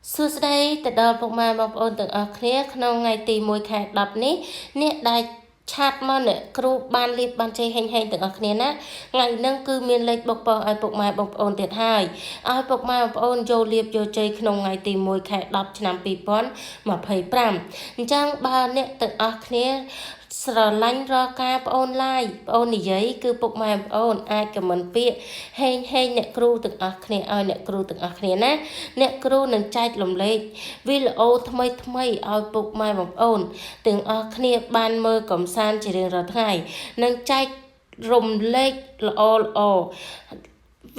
សួស្តីទៅដល់ពុកម៉ែបងប្អូនទាំងអស់គ្នាក្នុងថ្ងៃទី1ខែ10នេះអ្នកដែល chat មកអ្នកគ្រូបានលៀបបានជ័យហេងហេងទាំងអស់គ្នាណាថ្ងៃហ្នឹងគឺមានលេខបុកប៉ុសឲ្យពុកម៉ែបងប្អូនទៀតហើយឲ្យពុកម៉ែបងប្អូនយកលៀបយកជ័យក្នុងថ្ងៃទី1ខែ10ឆ្នាំ2025អញ្ចឹងបើអ្នកទាំងអស់គ្នាស្រឡាញ់រាល់ការប្អូន live ប្អូននិយាយគឺពុកម៉ែបងប្អូនអាច comment ពាក្យហេងហេងអ្នកគ្រូទាំងអស់គ្នាឲ្យអ្នកគ្រូទាំងអស់គ្នាណាអ្នកគ្រូនឹងចែករំលែកវីដេអូថ្មីថ្មីឲ្យពុកម៉ែបងប្អូនទាំងអស់គ្នាបានមើលកំសាន្តជារៀងរាល់ថ្ងៃនិងចែករំលែកល្អល្អ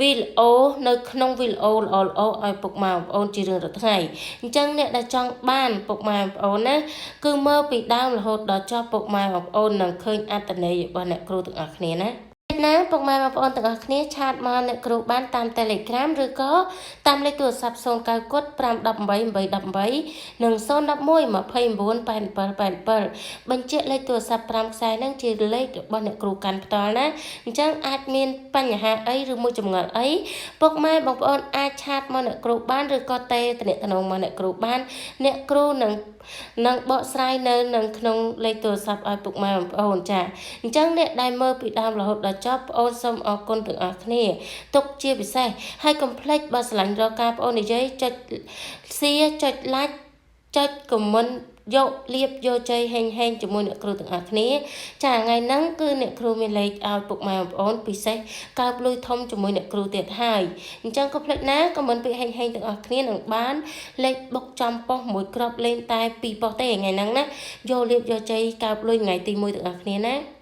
វីដេអូនៅក្នុងវីដេអូល្អល្អឲ្យពុកម៉ែបងប្អូនជារៀងរាល់ថ្ងៃអញ្ចឹងអ្នកដែលចង់បានពុកម៉ែបងប្អូនណាគឺមើលពីដើមរហូតដល់ចប់ពុកម៉ែបងប្អូននឹងឃើញអត្ថន័យរបស់អ្នកគ្រូទាំងអស់គ្នាណាណាពុកម៉ែបងប្អូនទាំងអស់គ្នា chat មកអ្នកគ្រូបានតាម Telegram ឬក៏តាមលេខទូរស័ព្ទ0៩គុត518 818និង011 29 87 87បញ្ជាក់លេខទូរស័ព្ទ5ខ្សែហ្នឹងជាលេខរបស់អ្នកគ្រូកាន់ផ្ទាល់ណាអញ្ចឹងអាចមានបញ្ហាអីឬមួយចម្ងល់អីពុកម៉ែបងប្អូនអាច chat មកអ្នកគ្រូបានឬក៏ទេតំណងមកអ្នកគ្រូបានអ្នកគ្រូនឹងនឹងបកស្រាយនៅនឹងក្នុងលេខទូរស័ព្ទឲ្យពុកម៉ែបងប្អូនចាអញ្ចឹងអ្នកដែលមើលពីដើមរហូតដល់ចប់បងអូនសូមអរគុណទាំងអស់គ្នាទុកជាពិសេសហើយកុំភ្លេចបើស្រឡាញ់រកការបងអូននិយាយចុច share ចុច like ចុច comment យកលៀបយកជ័យហេងហេងជាមួយអ្នកគ្រូទាំងអស់គ្នាចាថ្ងៃហ្នឹងគឺអ្នកគ្រូមានលេខឲ្យពុកម៉ែបងប្អូនពិសេសកើបលុយធំជាមួយអ្នកគ្រូទៀតហើយអញ្ចឹងកុំភ្លេចណា comment ពាក្យហេងហេងទាំងអស់គ្នានឹងបានលេខបុកចំប៉ុស្មួយគ្រាប់លេងតែ2ប៉ុស្ទេថ្ងៃហ្នឹងណាយកលៀបយកជ័យកើបលុយថ្ងៃទី1ទាំងអស់គ្នាណា។